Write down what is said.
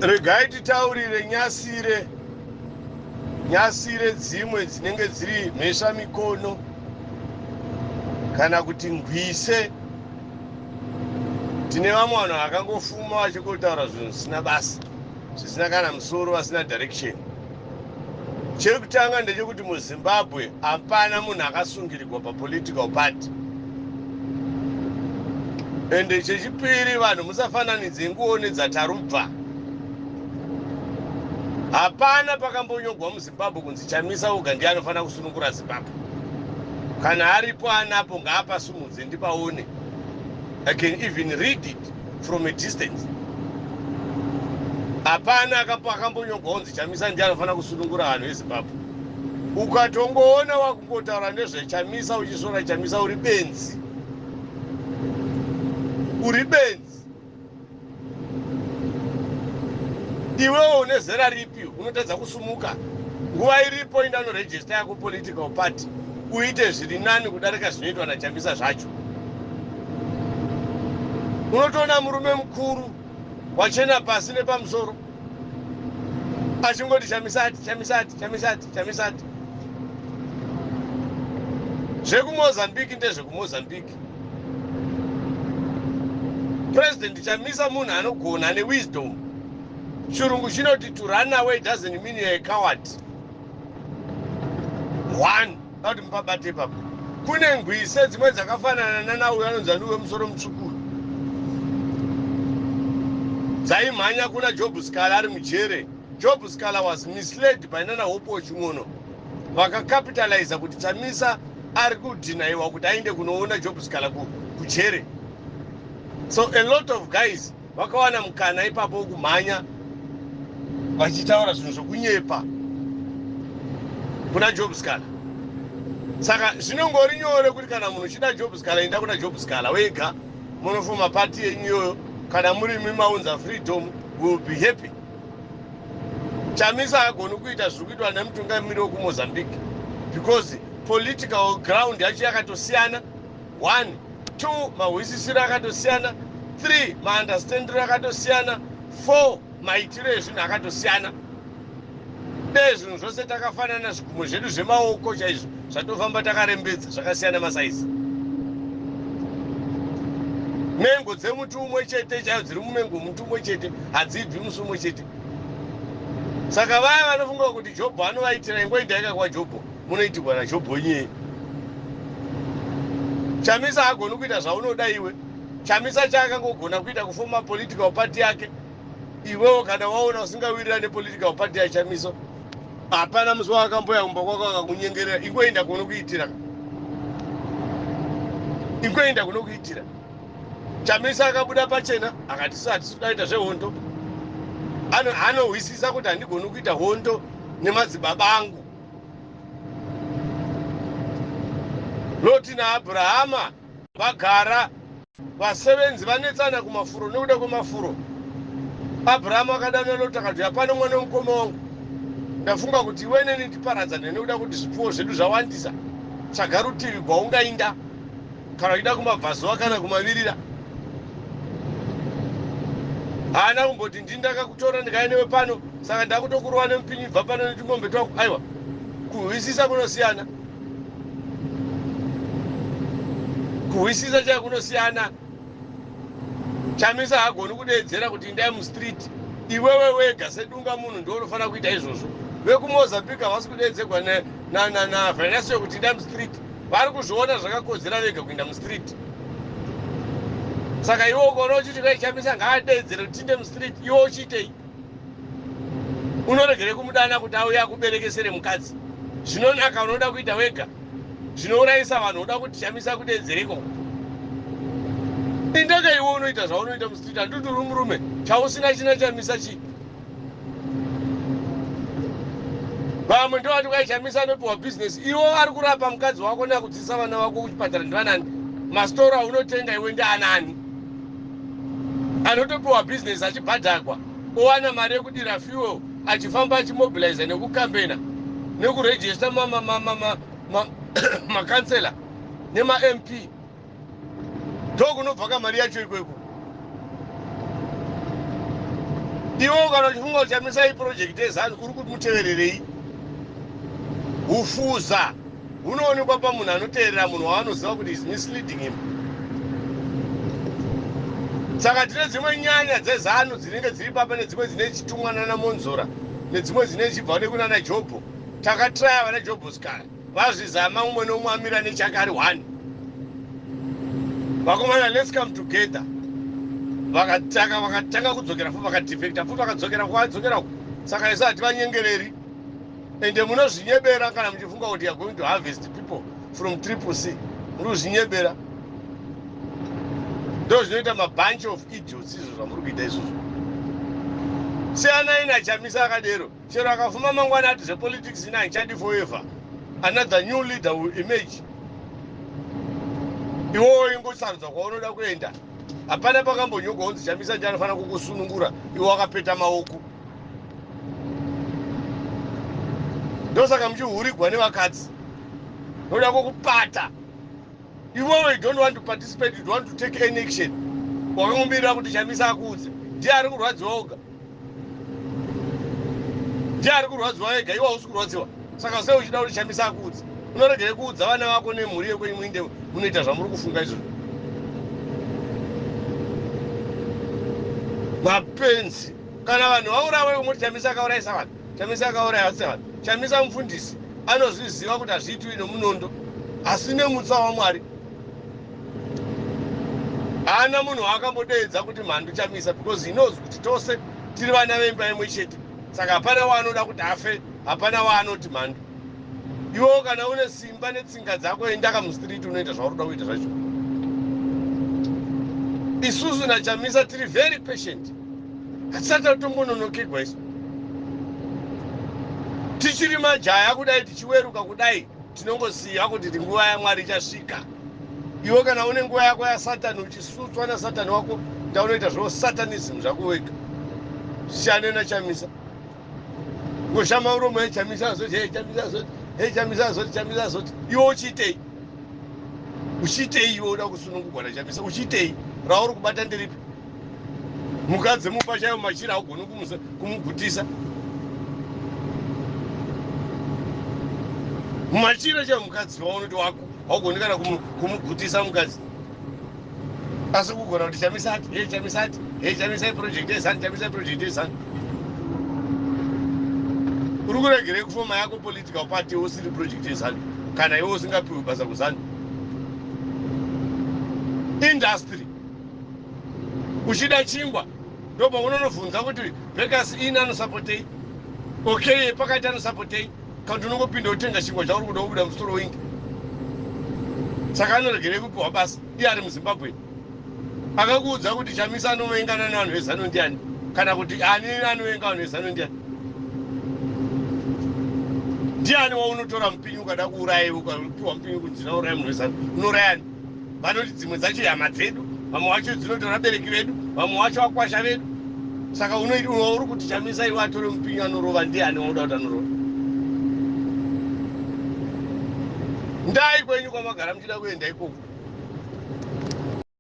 Regai titaurire nyasire nyasire dzimwe dzinenge dziri mhesva mikono kana kuti ngwise. Tine vamwe vanhu vakangofuma vachingotaura zvinhu zvisina basa, zvisina kana musoro, vasina direction. Chekutanga ndechekuti muZimbabwe hapana munhu akasungirirwa papolitical party. Ende chechipiri, vanhu musafananidze nguo nedzatarubva. Hapana pakambonyogwa muZimbabwe kunzi Chamisa oga ndiye anofanira kusunungura Zimbabwe. Kana aripo anapo ngaapasumudze ndipaone. I can even read it from a distance. Hapana akambonyogwa kunzi Chamisa ndiye anofanira kusunungura vanhu veZimbabwe. Ukatongoona wakungotaura nezveChamisa uchisvora Chamisa, uri benzi, uri benzi. Iwewo une zera ripi unotadza kusumuka nguva iripo? Inda unoregister yako political party, uite zviri nani kudarika zvinoitwa naChamisa zvacho. Unotoona murume mukuru wachena pasi nepamusoro achingoti Chamisati, Chamisati, Chamisati, Chamisati. ZvekuMozambique ndezvekuMozambique. President Chamisa munhu anogona, ane wisdom. Chirungu chinoti to run away doesn't mean you're a coward. One akuti mupabate ipapo. Kune ngwise dzimwe dzakafanana nanauyo anonzi aniwe musoro mutsvukuru, dzaimhanya kuna Job Sikhala ari mujere. Job Sikhala was misled by nana Hope Chin'ono. Vakacapitaliza kuti Chamisa ari kudhinaiwa kuti aende kunoona Job Sikhala kujere. So a lot of guys vakawana mukana ipapo wekumhanya vachitaura zvinhu zvokunyepa kuna Job Sikhala. Saka zvinongori nyore kuti kana munhu uchida Job Sikhala, enda kuna Job Sikhala wega, munofoma party yenyu iyoyo. Kana murimi maunza freedom, will be happy. Chamisa haagoni kuita zviri kuitwa nemutungamiri wekuMozambique because political ground yacho yakatosiyana. One, two, mahwisisiro akatosiyana. Three, maunderstandiro akatosiyana. Four, maitiro ezvinhu akatosiyana. Dei zvinhu zvose takafanana, zvigumwe zvedu zvemaoko chaizvo zvatofamba takarembedza zvakasiyana masaizi. Mengo dzemuti umwe chete chaiyo dziri mumengo muti umwe chete hadzibvi musi umwe chete. Saka vaya vanofunga kuti Jobho anovaitira, ingoendaika kwaJobho, munoitirwa naJobho nyeye. Chamisa haagoni kuita zvaunoda iwe. Chamisa chaakangogona kuita kufoma political party yake. Iwewo kana waona usingawirirani nepolitical party yaChamisa, hapana musi waakamboya kumba kwako akakunyengerera. Ingoenda kunokuitira, ingoenda kunokuitira. Chamisa akabuda pachena akati su hatisi kudaita zvehondo. Anohwisisa kuti handigoni kuita hondo nemadzibaba angu Loti naAbhurahama. Vagara vasevenzi vanetsana kumafuro nekuda kwemafuro. Abhurahama akadana Loti akati, "Hapana mwana wemukoma wangu, ndafunga kuti iwe neni tiparadzane nekuda kuti zvipfuwo zvedu zvawandisa. Tsvaga rutivi gwaungainda, kana uchida kumabvazuva kana kumavirira." Haana kumboti, "Ndini ndakakutora ndikauya newe pano, saka ndakutokurova nemupinyi, bva pano netumombe twako." Aiwa, kuhwisisa kunosiyana, kuhwisisa chai kunosiyana. Chamisa haagoni kudeedzera kuti indai mustreet. Iwewe wega sedunga munhu ndo unofanira kuita izvozvo. VekuMozambique havasi kudeedzegwa naVenasio kuti indai mustreet. Vari kuzviona zvakakodzera vega kuinda mustreet. Saka iwe ukaona uchiti kai Chamisa ngaadeedzere kuti tinde mustreet, iwe uchiitei? Unoregere kumudana kuti auye akuberekesere mukadzi? Zvinonaka unoda kuita wega, zvinourayisa vanhu unoda kuti Chamisa kudeedzereko. Indeke iwe unoita zvaunoita mustreet. Handiti uri murume? Chausina china Chamisa chii? Vamwe ndovati kwai Chamisa anopiwa bhizinesi. Iwo ari kurapa mukadzi wako neakudzidzisa vana vako kuchipatara ndivanani? Masitoro aunotenga iwe ndianani? Anotopiwa bhizinesi achibhadhagwa, owana mari yekudira fuel, achifamba achimobiliza nekukambena nekurejista makansela nemaMP. Ndokunobva kamari yacho ikweko. Iwe kana uchifunga kuti Chamisa iproject yeZanu, uri kumutevererei? Ufuza hunoonekwa pamunhu anoteerera munhu waanoziva kuti is misleading him. Saka tine dzimwe nyanya dzeZanu dzinenge dziri papa, nedzimwe dzine chitumwa nana Monzora, nedzimwe dzine chibva nekunana Jobho. Takatraya vana Jobho Sikhala, vazvizama, mumwe nomumwe amira nechake ari one. Vakomana, let's come together. Vakatanga, vakatanga kudzokera futi, vakadefecta futi, vakadzokera kwavadzokera. Saka isu hativanyengereri, ende munozvinyebera kana muchifunga kuti you are going to harvest people from Triple C. Muri kuzvinyebera. Ndo zvinoita mabunch of idiots izvo zvamuri kuita izvozvo. Siyanai naChamisa akadero. Chero akafuma mangwana ati zvepolitics ina handichadi forever, another new leader will emerge. Iwowo ingosarudza kwaunoda kuenda. Hapana pakambonyorwa kunzi Chamisa ndiye anofanira kukusunungura iwe wakapeta maoko. Ndosaka muchihurigwa nevakadzi noda kwokupata. Iwewe you don't want to participate, you don't want to take any action. Wakangomirira kuti Chamisa akuudze. Ndiye ari kurwadziwa oga, ndiye ari kurwadziwa ega, iwe hausi kurwadziwa. Saka sei uchida kuti Chamisa akuudze? Unoregere kuudza vana vako nemhuri yekwenyu, muinde munoita zvamuri kufunga izvozvo. Mapenzi. Kana vanhu vaurawe, umoti Chamisa akaurayisa vanhu, Chamisa akauraya vanhu. Chamisa mufundisi, anozviziva kuti hazviitiwi nomunondo asi nemutsa waMwari. Haana munhu waakambodeedza kuti mhandu Chamisa, because he knows kuti tose tiri vana veimba imwe chete. Saka hapana waanoda kuti afe, hapana waanoti mhandu. Iwewo kana une simba netsinga dzako, endaka mustreet, unoita zvauri kuda kuita zvacho. Isusu naChamisa tiri very patient. Hatisati tatombononokegwa. Isu tichiri majaya kudai, tichiweruka kudai, tinongosiya kuti nguva yaMwari ichasvika. Iwe kana une nguva yako yaSatani, uchisutswa naSatani wako, ndaunoita zvo satanism zvako wega. Siyane naChamisa. Ngoshama muromo, "Chamisa azoti, hey, Chamisa azoti, hey, Chamisa azoti, Chamisa azoti." Iwe uchiitei? Uchiitei iwe? Uda kusunungurwa naChamisa, uchiitei? Rauri kubata ndiripi? Mukadzi mupa chaivo machira, haugoni kumugutisa mumachira chaivo. Mukadzi waunoti wako, haugoni kana kumugutisa mukadzi, asi kugona kuti Chamisa ati, hey, Chamisa ati, hey, Chamisa iproject yeZanu, Chamisa iproject yeZanu. Uri kuregerei kufoma yako political party usiri project yeZanu, kana iwe usingapiwi basa kuZanu industry? Uchida chingwa, ndobva unonobvunza kuti Bakers Inn anosapotei, OK pakati anosapotei, kana kuti unongopinda utenga chingwa chauri kuda, kubuda musoro wingi. Saka anoregerei kupiwa basa iye ari muZimbabwe? Akakuudza kuti Chamisa anovengana nevanhu veZanu ndiani? Kana kuti ani anovenga vanhu veZanu ndiani? Ndiani waunotora mupinyi ukada kuuraya? Ukapiwa mupinyi kuti ndinouraya munhu weZanu, unourayani? Vanoti dzimwe dzacho hama dzedu, vamwe vacho dzinotora vabereki vedu, vamwe vacho vakwasha vedu. Saka uri kuti Chamisa iwe atore mupinyi anorova ndiani wauda kuti anorova? Ndai kwenyu kwamagara muchida kuenda ikoko.